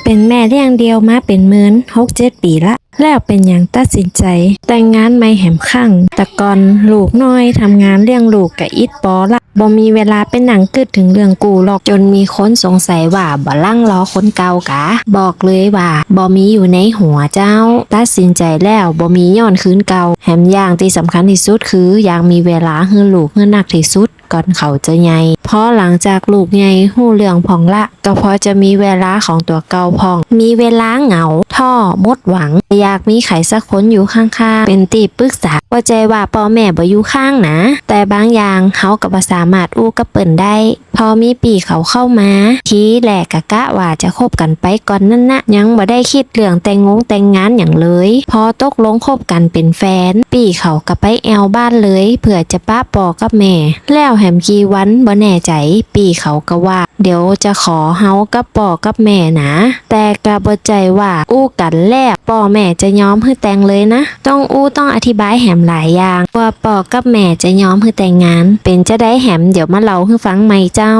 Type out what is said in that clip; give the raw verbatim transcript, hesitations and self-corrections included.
เป๋นแม่เลี้ยงเดี่ยวมาเป๋นเมินหกเจ็ดปี๋ละ แล้วเป๋นหยังตัดสินใจ๋แต่งงานใหม่แหมครั้ง แต่ก่อนลูกน้อย ทำงานเลี้ยงลูกก็อิดปอละ บ่มีเวลาไปนั่งกึ๊ดเถิงเรื่องกู้หรอก จ๋นมีคนสงสัยว่าบ่ลังลอคนเก่ากา บอกเลยว่าบ่มีอยู่ในหัวเจ้า ตัดสินใจ๋แล้วบ่มีย้อนคืนเก่า แหมอย่างตี้สำคัญตี้สุดคืออยากมีเวลาหื้อลูกหื้อนักตี้สุด ก่อนเขาจะใหญ่ พอหลังจากลูกใหญ่ฮู้เรื่องพ่องละ ก็พอจะมีเวลาของตั๋วเก่าพ่อง มีเวลาเหงา ท้อ หมดหวัง อยากมีใผสักคนอยู่ข้างๆ เป๋นตี้ปึกษา บ่ใจ้ว่าป้อแม่บ่อยู่ข้างนะ แต่บางอย่างเฮาก็บ่สามารถอู้กับเปิ้นได้ พอมีปี้เขาเข้ามา ทีแรกก็กะว่าจะคบกั๋นไปก่อนนั้นนะ ยังบ่ได้กึ๊ดเรื่องแต่งงงแต่งงานหยังเลย พอตกลงคบกั๋นเป๋นแฟน ปี้เขาก็ไปแอ่วบ้านเลย เปื้อจะปะป้อกับแม่ แล้วแหมกี่วันบ่แน่ใจ๋ ปี้เขาก็ว่า เดี๋ยวจะขอเฮากับป้อกับแม่นะ แต่ก็บ่ใจ้ว่าอู้กั๋นแล้วป้อแม่จะยอมหื้อแต่งเลยนะ ต้องอู้ต้องอธิบายแหมหลายอย่าง กว่าป้อกับแม่จะยอมหื้อแต่งงาน เป๋นจาใดแหม เดี๋ยวมาเล่าหื้อฟังใหม่เจ้า